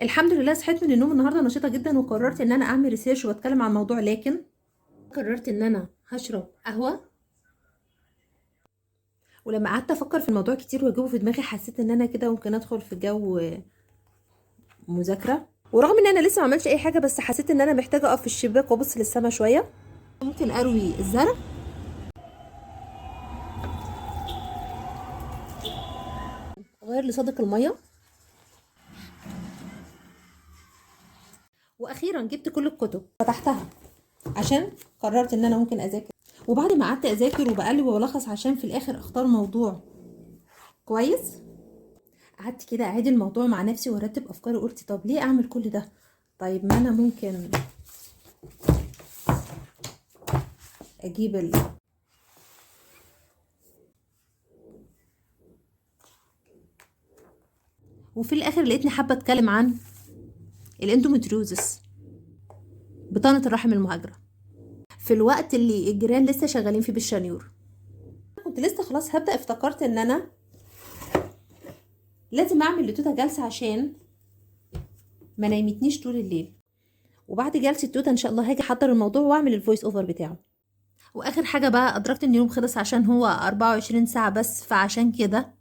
الحمد لله صحيت من النوم النهارده نشيطه جدا، وقررت ان انا اعمل research واتكلم عن الموضوع، لكن قررت ان انا هشرب قهوة. ولما قعدت افكر في الموضوع كتير واجيبه في دماغي، حسيت ان انا كده ممكن ادخل في جو مذاكرة، ورغم ان انا لسه ما عملتش اي حاجة، بس حسيت ان انا محتاجه اقف في الشباك وابص للسما شوية. ممكن اروي الزرع. اغير لصادق المية. واخيرا جبت كل الكتب فتحتها عشان قررت ان انا ممكن اذاكر. وبعد ما قعدت اذاكر وبقلب وبلخص عشان في الاخر اختار موضوع كويس، قعدت كده اعيد الموضوع مع نفسي وارتب افكاري، وقلت طب ليه اعمل كل ده؟ طيب ما انا ممكن اجيب وفي الاخر لقيتني حابة اتكلم عن ال endometriosis، بطانه الرحم المهاجره، في الوقت اللي الجيران لسه شغالين فيه بالشنيور. كنت لسه خلاص هبدا، افتكرت ان انا لازم اعمل لتوتا جلسه عشان ما نايمتنيش طول الليل. وبعد جلسه توتا ان شاء الله هاجي احضر الموضوع واعمل ال voice over بتاعه. واخر حاجة بقى ادركت ان اليوم خلص عشان هو 24 ساعة بس، فعشان كده